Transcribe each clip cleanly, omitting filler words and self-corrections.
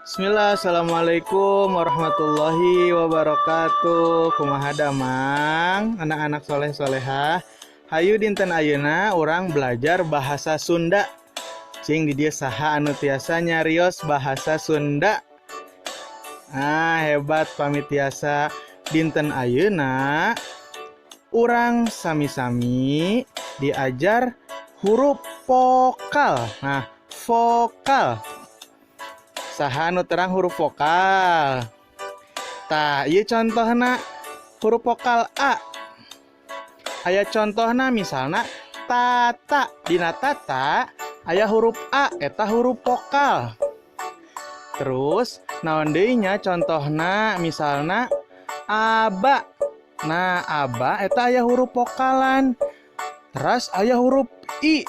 Bismillah, assalamualaikum warahmatullahi wabarakatuh. Kumaha damang, anak-anak soleh solehah. Hayu dinten ayeuna urang belajar bahasa Sunda. Cing di dieu saha anu tiasa nyarios bahasa Sunda? Ah, hebat pami tiasa. Dinten ayeuna urang sami-sami diajar huruf vokal. Nah, vokal. Saha anu terang huruf vokal? Tah, ieu contohna huruf vokal A. Aya contohna misalna tata. Dina tata aya huruf A, eta huruf vokal. Terus naon deui nya contohna, misalna aba. Nah, aba eta aya huruf vokalan. Terus aya huruf I.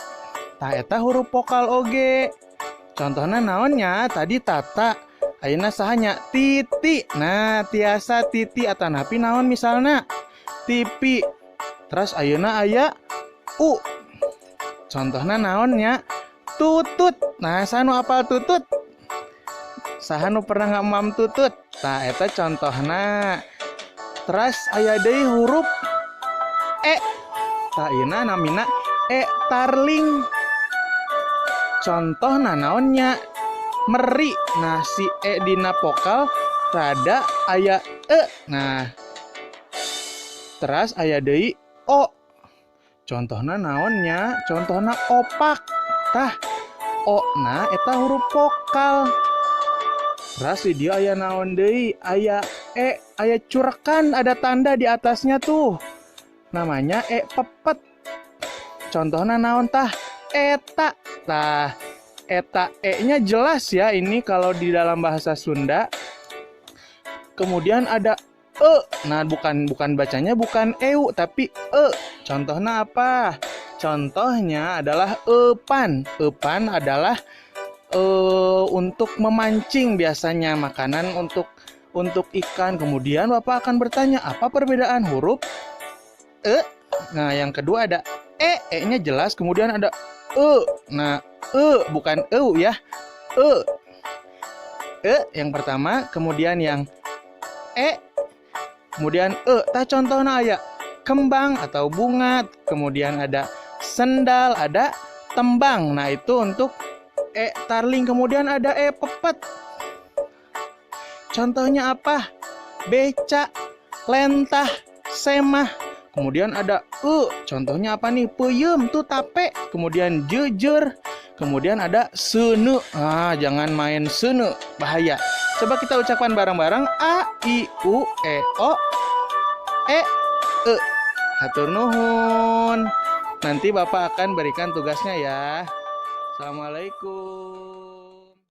Tah, eta huruf vokal oge. Contohnya naonnya tadi tata, ayeuna sahanya titi. Nah, tiasa titi atau napi naon misalnya TV. Terus ayeuna aya u. Contohnya naonnya tutut. Nah, saha nu apal tutut? Saha nu pernah ngamam tutut? Nah, eta contohna. Terus aya deui huruf e. Tah, ayeuna namina e tarling. Contohna naonnya meri. Nah, si e dina vokal rada aya e. Nah, terus aya deui o. Contohna naonnya, contohna opak. Tah, o na eta huruf vokal. Terus di dieu aya naon deui, aya e, aya curekan, ada tanda di atasnya tuh, namanya e pepet. Contohna naon tah? Eta. Tah, eta e-nya jelas ya ini kalau di dalam bahasa Sunda. Kemudian ada e. Nah, bukan bukan bacanya bukan eu tapi e. Contohnya apa? Contohnya adalah eupan. Eupan adalah untuk memancing, biasanya makanan untuk ikan. Kemudian Bapak akan bertanya, apa perbedaan huruf e? Nah, yang kedua ada e, e-nya jelas, kemudian ada e. Nah, e bukan eu ya. E. E yang pertama, kemudian yang e, kemudian e. Tah, contohnya aya kembang atau bunga, kemudian ada sendal, ada tembang. Nah, itu untuk e tarling, kemudian ada e pepet. Contohnya apa? Beca, lentah, semah. Kemudian ada e, contohnya apa nih? Peuyeum tuh tape. Kemudian jeujeur. Kemudian ada seuneu. Ah, jangan main seuneu, bahaya. Coba kita ucapkan bareng-bareng: A I U E O E E. Hatur nuhun. Nanti Bapak akan berikan tugasnya ya. Assalamualaikum.